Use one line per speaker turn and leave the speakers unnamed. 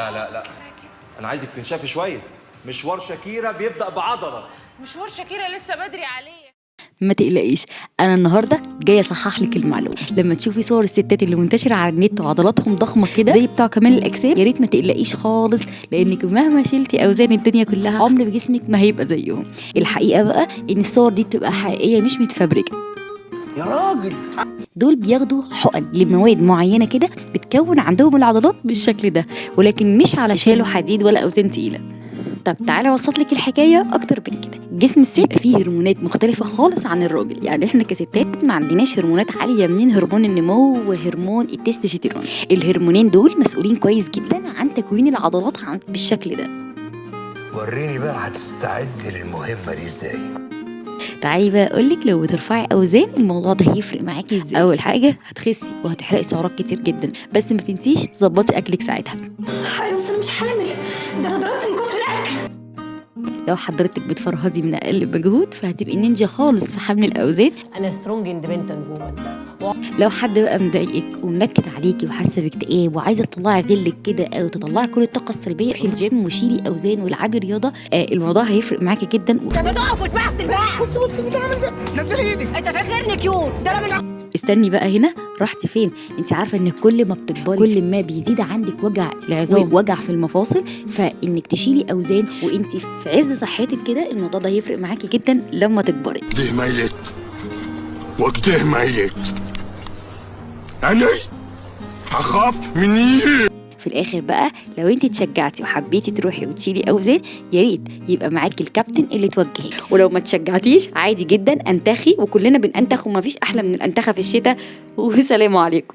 لا لا لا، انا عايزك تنشفي شويه. مشوار شاكيرا بيبدا بعضله.
مشوار شاكيرا لسه بدري عليه.
ما تقلقيش، انا النهارده جاية اصحح لك المعلومة. لما تشوفي صور الستات اللي منتشرة على النت وعضلاتهم ضخمة كده زي بتوع كمال الاجسام، يا ريت ما تقلقيش خالص، لانك مهما شلتي اوزان الدنيا كلها عمر جسمك ما هيبقى زيهم. الحقيقة بقى ان الصور دي بتبقى حقيقية مش متفبركه.
يا راجل،
دول بياخدوا حقن لمواد معينة كده بتكون عندهم العضلات بالشكل ده، ولكن مش على شالوا حديد ولا اوزان تقيلة. طب تعالى اوصل لك الحكاية اكتر من كده. جسم الست فيه هرمونات مختلفة خالص عن الراجل، يعني احنا كستات ما عندناش هرمونات عالية من هرمون النمو وهرمون التستوستيرون. الهرمونين دول مسؤولين كويس جدا عن تكوين العضلات بالشكل ده.
وريني بقى هتستعد للمهمه دي ازاي.
تعالي بقى اقولك لو بترفعي اوزان الموضوع ده هيفرق معاكي ازاي. اول حاجة هتخسي وهتحرقي سعرات كتير جدا، بس ما تنسيش تظبطي اكلك ساعتها.
ايوه بس انا مش حامل، ده انا ضربت من كتر الاكل.
لو حضرتك بتفرهدي من اقل مجهود فهتبقي نينجا خالص في حمل الاوزان.
انا strong independent woman.
لو حد بقى مضايقك ومنكد عليكي وحاسه باكتئاب وعايزه تطلعي غلك كده او تطلعي كل الطاقة السلبية، روحي الجيم وشيلي اوزان والعبي رياضة. الموضوع هيفرق معاكي جدا.
انت بتقف وتمثل بقى.
بص بص انت عامل ازاي، نزل ايدك.
انت فاكرني cute؟ ده انا من
استني بقى، هنا رحتي فين؟ انت عارفه ان كل ما بتكبري كل ما بيزيد عندك وجع العظام ووجع في المفاصل، فانك تشيلي اوزان وانت في عز صحتك كده الموضوع ده هيفرق معاكي جدا لما تكبري.
كده ميت وكده ميت، انا هخاف من ايه؟
في الاخر بقى لو انت اتشجعتي وحبيتي تروحي وتشيلي اوزان، يا ريت يبقى معاكي الكابتن اللي توجهك، ولو ما تشجعتيش عادي جدا انتخي، وكلنا بننتخ ومفيش احلى من الانتخه في الشتاء. وسلام عليكم.